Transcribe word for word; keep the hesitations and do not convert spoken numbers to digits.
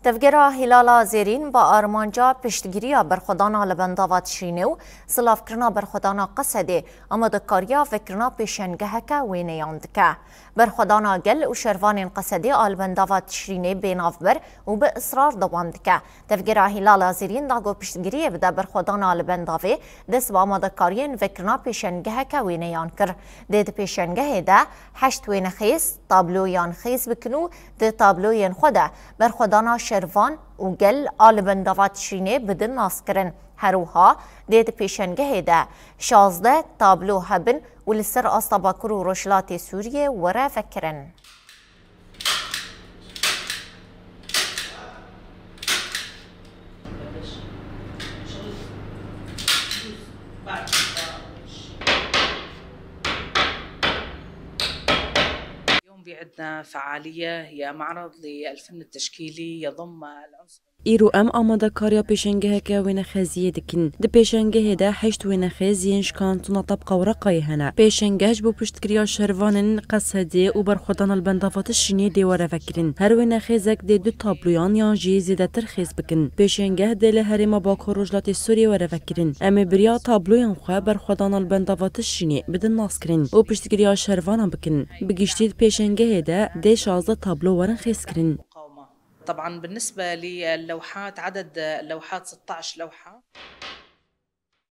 Tevgera Hîlala Zêrîn bi armanca piştgiriya berxwedana li bendava Tişrînê û silavkirina berxwedana Qesedê amadekariya vekirina pêşengeheke wêneyan dike. Berxwedana gel û şervanên Qesedê a li bendava Tişrînê bê navber û bi israr dewam dike. Tevgera Hîlala Zêrîn da ku piştgiriyê bide berxwedana li bendavê, dest bi amadekariyên vekirina pêşengeheke wêneyan kir. Dê di pêşengehê de heşt wênexêz tabloyan xêz bikin û di tabloyên xwe de berxwedana şervan û gel a li bendava Tişrînê bidin naskirin. Her wiha dê di pêşengehê de şazdeh tablo hebin û li ser asta Bakur û Rojhilatê Sûriyê were vekirin. اليوم في عندنا فعالية، هي معرض للفن التشكيلي يضم العنصر Îro em amadekariya pêşengeheke wênexeziyê dikin. Di pêşengehê de heşt wênexêz yên şikandina tebqa û reqayê hene. Pêşengeh ji bo piştgiriya şervanên Qesedê û berxwedana li bendava Tişrînê dê were vekirin. Her wênexêzek dê du tabloyan yan jî zêdetir xêz bikin. Pêşengeh dê li herêma Bakur Rojhilatê Sûriyê were vekirin. Em ê bi riya tabloyan xwe berxwedana li bendava Tişrînê bidin naskirin û piştgiriya şervanan bikin. Bi giştî di pêşengehê de dê şazdeh tablo werin xêzkirin. طبعًا بالنسبة للوحات، عدد اللوحات ستعش لوحة.